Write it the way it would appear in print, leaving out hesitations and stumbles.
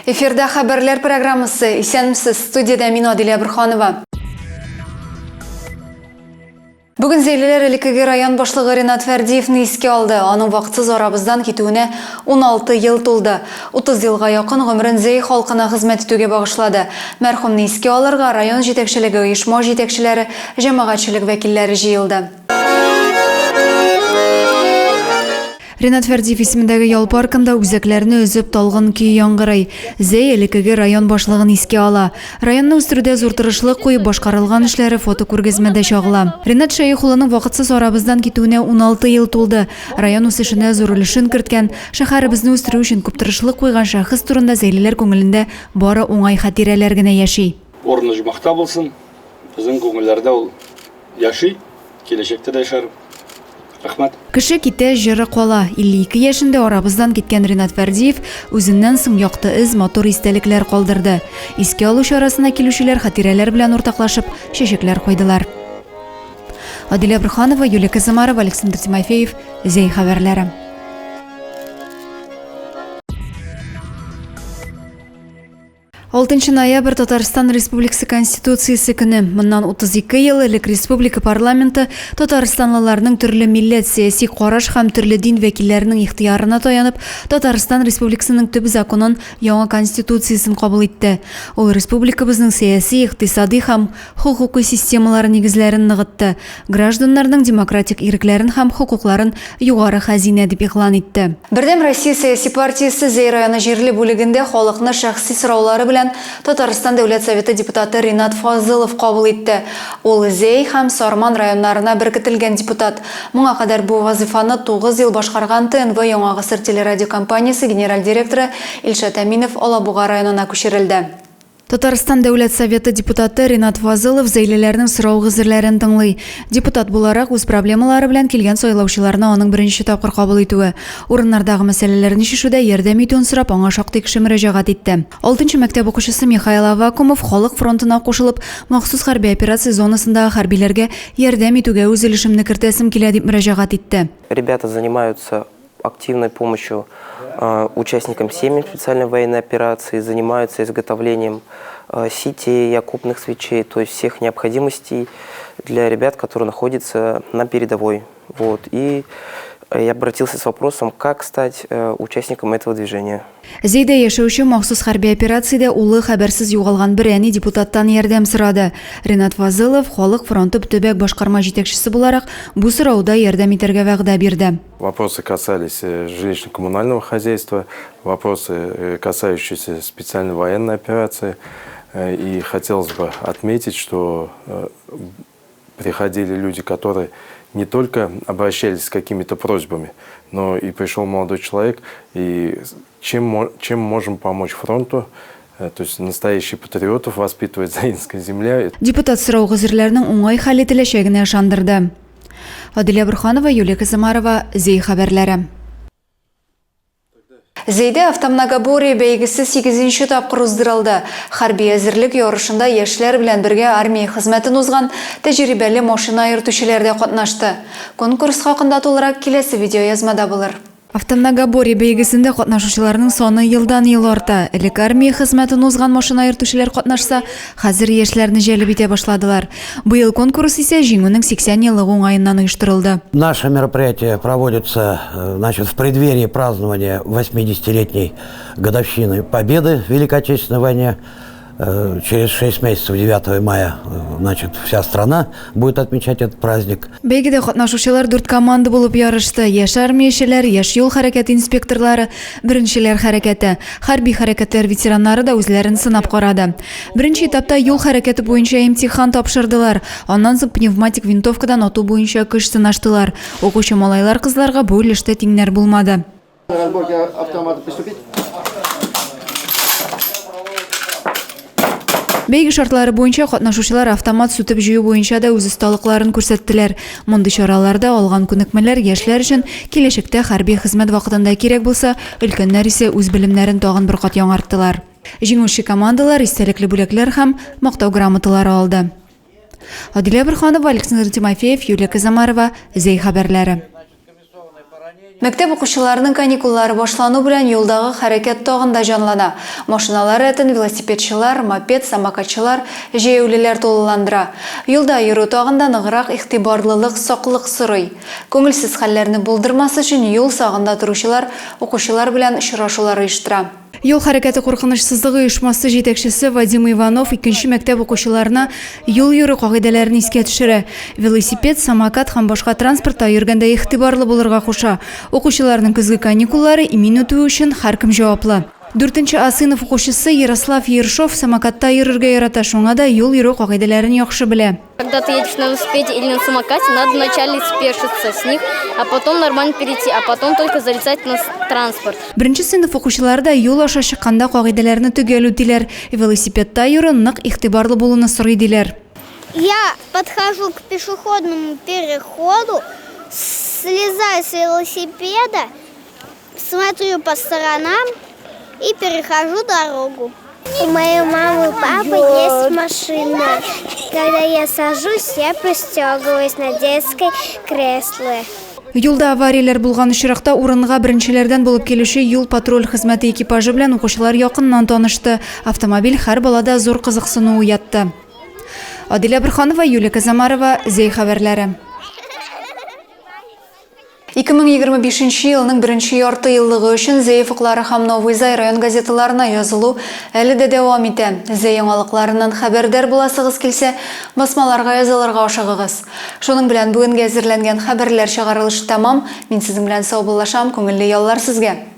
Эфирда хәбәрләр программасы. Исәнмесез, студиядә мин Адилә Борханова. Бүген зәйлеләр элеккеге район башлыгы Ренат Фәрдиевны искә алды. Аның вакытсыз арабыздан китүенә 16 ел тулды. 30 елга якын гомерен Зәй халкына хезмәт итүгә багышлады. Мәрхүмне искә алырга район җитәкчелеге, оешма җитәкчеләре, җәмәгатьчелек вәкилләре җыелды. Ренат Фәрдиев исемендәге ял паркында үзәкләрне өзеп талгын көй яңгырый. Зәй элеккеге район башлыгын искә ала. Районны үстерүдә зур тырышлык куеп башкарылган эшләре фотокүргәзмәдә чагыла. Ренат Шәех улының вакытсыз арабыздан китүенә 16 ел тулды. Район үсешенә зур өлешен керткән, шәһәребезне үстерү өчен күп тырышлык куйган шәхес турында зәйлеләр күңелендә бары уңай хатирәләр генә яши. Урыны оҗмахта булсын, безнең күңелләрдә ул яши, киләчәктә дә яшәр. Рәхмәт. Кеше китә, җыры кала. 52 яшендә арабыздан киткән Ренат Фәрдиев үзеннән соң якты эз, матур истәлекләр калдырды. Искә алу чарасына килүчеләр хатирәләр белән уртаклашып, чәчәкләр куйдылар. Адилә Борһанова, Юлия Казымарова, Александр Тимофеев, Зәй хәбәрләре. Алтынчы ноябрь Татарстан Республикасы Конституциясе көне. Моннан 32 ел элек республика парламенты татарстанлыларның төрле милләт, сәяси караш һәм төрле дин вәкилләренең ихтыярына таянып, Татарстан Республикасының төп законын, яңа Конституциясен кабул итте. Ул республикабызның сәяси, икътисади һәм хокукый системалары нигезләрен ныгытты, гражданнарның демократик ирекләрен һәм хокукларын югары хәзинә дип игълан итте. Бердәм Россия сәяси партиясе Зәй районы җирле бүлегендә халыкны шәхси сораулары белән Татарстан Дәүләт Советы депутаты Ринат Фазылов кабул итте. Ул Зәй һәм Сарман районнарына беркетелгән депутат. Моңа кадәр бу вазыйфаны тугыз ел башкарган ТНВ Яңа гасыр телерадиокомпаниясе генераль директоры Илшат Әминов Алабуга районына күчерелде. Татарстан Дәүләт Советы депутаты Ринат Фазылов зәйлеләрнең сорау-гозерләрен тыңлый. Депутат буларак, үз проблемалары белән килгән сайлаучыларны аның беренче тапкыр кабул итүе. Урыннардагы мәсьәләләрне чишүдә ярдәм итүен сорап, аңа шактый кеше мөрәҗәгать итте. Алтынчы мәктәп укучысы Михаил Аввакумов Халык фронтына кушылып, махсус хәрби операция зонасындагы хәрбиләргә ярдәм итүгә үз өлешемне кертәсем килә, дип мөрәҗәгать итте. Ребята занимаются активной помощью участникам семьям специальной военной операции, занимаются изготовлением сетей, окопных свечей, то есть всех необходимостей для ребят, которые находятся на передовой. Вот. И я обратился с вопросом, как стать участником этого движения. Зәйдә яшәүче махсус хәрби операциядә улы хәбәрсез югалган бер әни депутаттан ярдәм сорады. Ринат Фазылов, Халык фронты төбәк башкарма җитәкчесе буларак, бу сорауда ярдәм итәргә вәгъдә бирде. Вопросы касались э, жилищно-коммунального хозяйства, вопросы, э, касающиеся специальной военной операции. Э, и хотелось бы отметить, что приходили люди, которые не только обращались с какими-то просьбами, но и пришел молодой человек, и чем, чем можем помочь фронту, то есть настоящих патриотов воспитывает Заинская земля. Депутат сорау-гозерләрнең уңай хәл ителәчәгенә ышандырды. Адилә Борһанова, Юлия Казымарова, Зәй хәбәрләре. Зәйдә автомногоборье бәйгесе сигезенче тапкыр уздырылды. Хәрби әзерлек ярышында яшьләр белән бергә армия хезмәтен узган тәҗрибәле машина йөртүчеләр дә катнашты. Конкурс хакында тулырак киләсе видеоязмада булыр. Автомногоборье бәйгесендә катнашучыларның саны елдан-ел арта. Элек армия хезмәтен узган машина йөртүчеләр катнашса, хәзер яшьләрне җәлеп итә башладылар. Быел конкурс исә Җиңүнең 80 еллыгы уңаеннан оештырылды. Наше мероприятие проводится, значит, в преддверии празднования 80-летней годовщины Победы в Великой Отечественной войне. Э, через 6 месяцев, 9 мая, э, значит, вся страна будет отмечать этот праздник. Бәйгедә катнашучылар дүрт команда булып ярышты. Яшь армиячеләр, яшь юл хәрәкәте инспекторлары, беренчеләр хәрәкәте. Хәрби хәрәкәтләр ветераннары да үзләрен сынап карады. Беренче этапта юл хәрәкәте буенча имтихан тапшырдылар. Аннан соң пневматик винтовкадан ату буенча көч сынаштылар. Укучы малайлар-кызларга бу өлештә тиңнәр булмады. Разборки автомата приступить. Бәйге шартлары буенча катнашучылар автомат сүтеп җыю буенча да үз осталыкларын күрсәттеләр. Мондый чараларда алган күнекмәләр яшьләр өчен киләчәктә хәрби хезмәт вакытында кирәк булса, өлкәннәр исә үз белемнәрен тагын бер кат яңарттылар. Җиңүче командалар истәлекле бүләкләр һәм Мактау грамоталары алды. Адилә Борһанова, Александр Тимофеев, Юлия Казамарова, Зәй хәбәрләре. Мәктәп укучыларының каникуллары башлану белән юлдагы хәрәкәт тагын да җанлана. Машиналар рәтен велосипедчылар, мопед, самокатчылар, җәяүлеләр тулыландыра. Юлда йөрү тагын да ныграк игътибарлылык, саклык сорый. Күңелсез хәлләрне булдырмас өчен юл сагында торучылар укучылар белән очрашулар оештыра. Юл хәрәкәте куркынычсызлыгы оешмасы җитәкчесе Вадим Иванов икенче мәктәп укучыларына юл йөрү кагыйдәләрен искә төшерә. Велосипед, самокат һәм башка транспортта йөргәндә игътибарлы булырга куша. Укучыларның көзге каникуллары имин үтүе өчен һәркем җаваплы. Дүртенче А сыйныф укучысы Ярослав Ершов самокатта йөрергә ярата, шуңа да юл йөрү кагыйдәләрен яхшы белә. Когда ты едешь на велосипеде или на самокате, надо вначале спешиться с них, а потом нормально перейти, а потом только залезать на транспорт. Беренче сыйныф укучылары да юл аша чыкканда кагыйдәләрне төгәл үтиләр. Велосипедта йөрү нык игътибарлы булуны сорый, диләр. Я подхожу к пешеходному переходу, слезаю с велосипеда, смотрю по сторонам и перехожу дорогу. У моей мамы и папы есть машина. Когда я сажусь, я пристегиваюсь на детское кресло. Юлда аварияләр булган очракта урынга беренчеләрдән булып килүче юл-патруль хезмәте экипажы белән укучылар якыннан танышты. Автомобиль һәр балада зур кызыксыну уятты. Адилә Борһанова, Юлия Казамарова, Зәй хәбәрләре. 2025 нче елның беренче ярты еллыгы өчен Зәй офыклары һәм Новый Зай район газеталарына язылу әле дә дәвам итә. Зәй яңалыкларыннан хәбәрдар буласыгыз килсә, басмаларга язылырга ашыгыгыз. Шуның белән бүгенгә әзерләнгән хәбәрләр чыгарылышы тәмам. Мин сезнең белән саубуллашам, күңелле яллар сезгә!